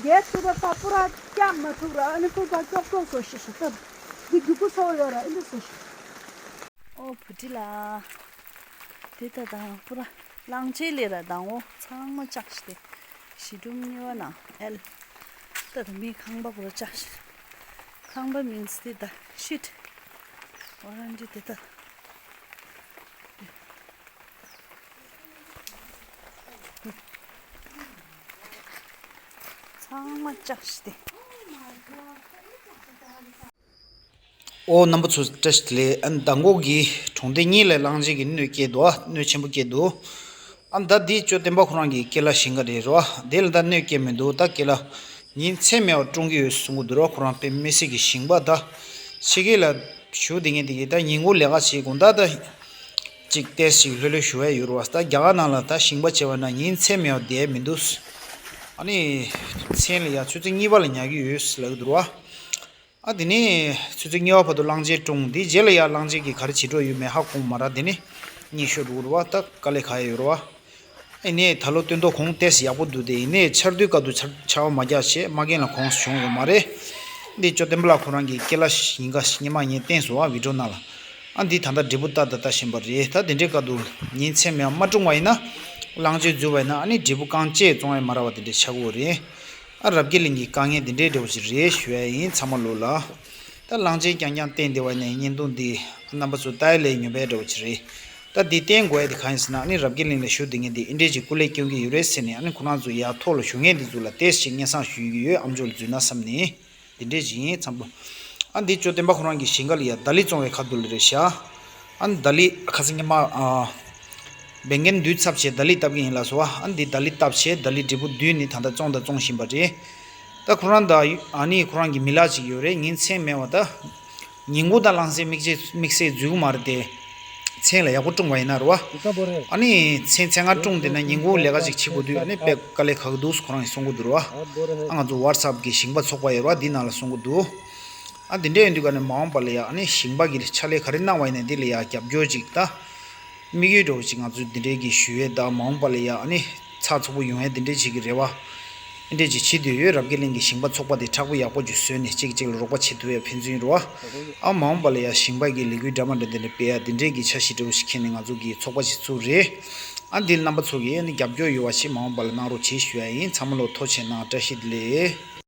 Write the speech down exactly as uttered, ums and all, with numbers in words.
ཡས་ཚུར་པ་པ་པུ་ར་སྐྱབས་མ་ཐུབ་ར། ཨ་ནི་ཚུར་པ་ཀྱོག་ཀྱོག་བཟོ་ཤེས་ཤེས་སྟབས་འདི་རྒྱུག་པོ་ཚོ་ཡོད་ར། ཨེ་འདི་བཟོ་ཤེས། ཨོ་བུ་ཁྲིད་ལ། དེ་ད་དང་པུ་ར་གླང་ཆེན་ལས་ར་དང་འོ་ཚང་མ་བཅག་ཤི་དེ། ཞི་སྒྲུང་གཉིས་པ་ན་ཨེལ། ད་ད་མི་ཁང་པ་པུ་ར་བཅག་ཤི། ཁང་པ་མིན་སི་དེ་ད་ཤིད། ཝ་རན་ཊི་དེ་ད། ཚང་མ་བཅག་ཤི་སྟེ། ཨོ་རྣམ་པ་ཚོ་བཀྲ་ཤིས་བདེ་ལེགས། ཨ་ནི་མདང་དགོང་གི་གྲོང་སྡེ་གཉིས་ལ་གླང་ཆེན་གྱི་གནོད་སྐྱེལ་འདུག་གནོད་ཆེན་པོ་སྐྱེལ་འདུག་ཨ་ད་འདི་ཅོ་བསྟན་པ་ཁོ་རང་གི་སྐེ་ལ་ཞིང་ཁ་རེད་རོ། དེ་ལ་ད་གནོད་སྐྱེལ་མི་འདུག་ད་སྐེ་ལ་ཉིན་མཚན་མེད་པར་བཀྲོང་གི་ཡོད་གསུང་གི་འདུག་རོ། ཁོ་རང་དཔེ་མི་སྲིད་ཀྱི་ཞིང་པ་ད་ཕྱི་རྒྱལ་ལ་བཞུགས་བསྡད་མཁན་དེ་གིས་ད་ཉིན་གུང་ལས་ཀ་བྱེད་དགོང་དག་ད། ཅིག་ཏེས་ཅིག་ལྷོད་ལྷོད་ཞུ་བ་ཡོད་རེད་བ། ད་རྒྱ་གར་ནང་ལ་ད་ཞིང་པ་བྱས་པ་ན་ཉིན་མཚན་མེད་པར་བསྡད་མི་འདུག་ཨ་ནི་མཚན་ལ་ཡ་ཆུ་ཚོད་གཉིས་པ་ལ་ཉལ་གི་ཡོད་ལབ་ཀྱི་འདུག་རེད་བ། ཨ་དེ་ནས་ཆུ་ཚོད་གཉིས་པ་བར་དུ་གླང་ཆེན་བཀྲོངས། དེ་རྗེས་ལ་ཡ་གླང་ཆེན་གྱིས་ག་རེ་བྱེད་འགྲོ་ཡོད་མེད་ཧ་གོ་མ་རེད། དེ་ནས་གཉིད་ཤོར་འགྲོ་གི་རེད་བ། ད་དཀའ་ལས་ཁག་ཡོད་རེད་བ། ཨེ་ནས་ད་ལོ་སྟོན་ཐོག་གོང་ཏོག་ཙམ་ཡག་པོ་འདུག་དེ་ཡིན་ནའི་ཆར་དུས་སྐབས་དུ་ཆར་ཆར་པ་མ་རྒྱག་བྱས་མ་རྒན་ལ་གོང་བྱུང་ཡོད་མ་རེད། འདི་ཅོ་བསྟན་པ་ལགས་ཁོ་རང་གི་སྐེ་ལ་ཉིན་ཁ་ཉི་མ་ཉིན་བསྟན་སོང་བ་བི་ཌིའོ་ནང་ལ། ཨ་འདི་ད་ལྟ་འབྲས་བུ་ལྟ་ད་ལྟ་བཞིན་པ་རེད། ད་དེ་འདྲའི་སྐབས་དུ་ཉིན་མཚན་མེད་མ་བཀྲོངས་པ་ཡིན་ན། གླང་ཆེན་འཛུལ་བ་ཡིན་ན་ཨ་ནི་འབྲས་བུ་རྐང་བཅད་བཙོང་ཡ་མ་རག་པ་དེ་འདྲ་ཆགས་ཀྱི་ཡོད་རེད། ཨ་རབ་རྒྱས་གླིང་གི་དཀའ་ངལ་འདི་འདྲའི་འདྲ་བོ་ཞིག་རེད་ཞུ་ཡ་ཡིན་ཚང་མ་ལོ་ལ། ད་གླང་ཆེན་རྐྱང་རྐྱང་བསྟན་བསྡད་པ་ནས་བརྙན་ཐུང་འདི་རྣམ་པ་ཚོ་ལྟ་ཡ་ལས་ཉོན་པའི་འདྲ་བོ་ཅིག་རེད། ད་འདི་བསྟན་དགོས་ཡ་དེ་གང་ཡིན་ཟེར་ན་ཨ་ནི་རབ་རྒྱས་གླིང་ལ་བཞུགས་བསྡད་མཁན་འདི་ཨིན་འདྲས་ཅིག་སྐུ་ལས་སྐྱོན་གྱི་ཡོད་རེད་ཟེར་ནས་ཨ་ནི་ཁོ་རང་ཚོ་ཡར་ཐོག་ལ་བཞུགས་མཁན་འདི་ཚོ་ལ་ཏོག་ཙམ་སྙན་སེང་ཞུ་གི་ཡོད། ཨ་མཆོག་ལ་འཛུལ་ན་བསམ་ནས་འདི་འདྲས་ཅིག་ཡིན་ཚང་པོ། ཨ་འདི་ཅོ་བསྟན་པ་ཁོ་རང་གི་ཞིང་ཁ་ལ་ཡ་ད་ལི་བཙོང་བའི་ཁ་ཐུག་ལ་རེད་ཤག་ཨ་ནི་ད་ལི་ཁ་སང་ཉི་མ་ཨ། བན་རྒན་བདུད་ཚབ་བྱས་ད་ལི་བཏབ་ཀྱི་ཡིན་ལ་སོ། ཨ་འདི་ད་ལི་བཏབ་བྱས་ད་ལི་འབྲས་བུ་བདུན་ནི་ད་ལྟ་བཙོང་དང་བཙོང་བཞིན་པ་རེད། ད་ཁོ་རང་ད་ཨ་ནི་ཁོ་རང་གི་མི་ལག་ཅིག་ཡོད་རེད། ཉིན་མཚན་མེད་པ་ད། ཉིན་གུང་ད་གླང་ཆེན་དམིགས་བྱེད་དམིགས་བསལ་འཛུལ་གི་མ་རེད་དེ། མཚན་ལ་ཡག་པོ་བཀྲོངས་པ་ཡིན་ན་རེད་བ། ཨ་ནི་མཚན་མཚན་སྔ་བཀྲོངས་བསྡད་ན་ཉིན་གུང་ལས་ཀ་ཅིག་བྱེད་དགོས་དུས་ཨ་ནི་དཔེ་དཀའ་ལས་ཁག་གི་འདུག་ཁོ་རང་གིས་གསུང་གི་འདུག་རེད་བ། ཨ་ང་ཚོ་ཝ་ཊི་སི་ཨེབ་གི་ཞིང་པ་ཚོགས་པ་ཡོད་རེད་བ་འདི་ནང་ལ་གསུང་གི་འདུག་ཨ་འདི་འདྲ་ཡིན་དུས་ཀ་ནས་མ་འོངས་པ་ལ་ཡ་ཨ་ནི་ཞིང་པ་གི་ཕྱག་ལས་ག་རེ་གནང་བ་ཡིན་ན་འདི་ལ་ཡ་རྒྱབ་སྐྱོར་ཅིག་ད། དམིགས་ཡུལ་འདྲ་བོ་ཅིག་ང་ཚོས་འདི་འདྲའི་གི་ཞུ་ཡས་ད་མ་འོངས་པ་ལ་ཡ་ཨ་ནི་ཚགས་ཚུད་པོ་ཡོང་ཡས་འདི་འདྲའི་ཅིག་གི་རེ་བ། འདི་འདྲའི་ཅིག་བྱེད་འདོད་ཡོད། རབ་རྒྱས་གླིང་གི་ཞིང་པ་ཚོགས་པ་དེ་མཁྲེགས་པོ་ཡག་པོ་ཅིག་བཟོས་ནས་གཅིག་གཅིག་ལ་རོགས་པ་བྱེད་ཐུབ་ཡས་ཕན་ཚུན་རེད་བ། ཨ་མ་འོངས་པ་ལ་ཡ་ཞིང་པ་གི་ལས་འགུལ་འདྲ་མ་འདྲ་འདི་འདྲ་སྤེལ་ཡ་འདི་འདྲའི་གི་འཆར་གཞི་འདྲ་བོ་ཞིག་འཁྱེར་ནས་ང་ཚོ་གི་ཚོགས་པ་ཞིག་བཙུགས་རེད། ཨ་འདི་རྣམ་པ་ཚོ་གིས་ཨ་ནི་རྒྱབ་སྐྱོར་ཡོད་པ་ཞིག་མ་འོངས་པ་ལ་གནང་རོགས་བྱེད་ཞུ་ཡ་ཡིན། ཚང་མ་ལོ་ཐུགས་རྗེ་གནང་། བཀྲ་ཤིས་བདེ་ལེགས།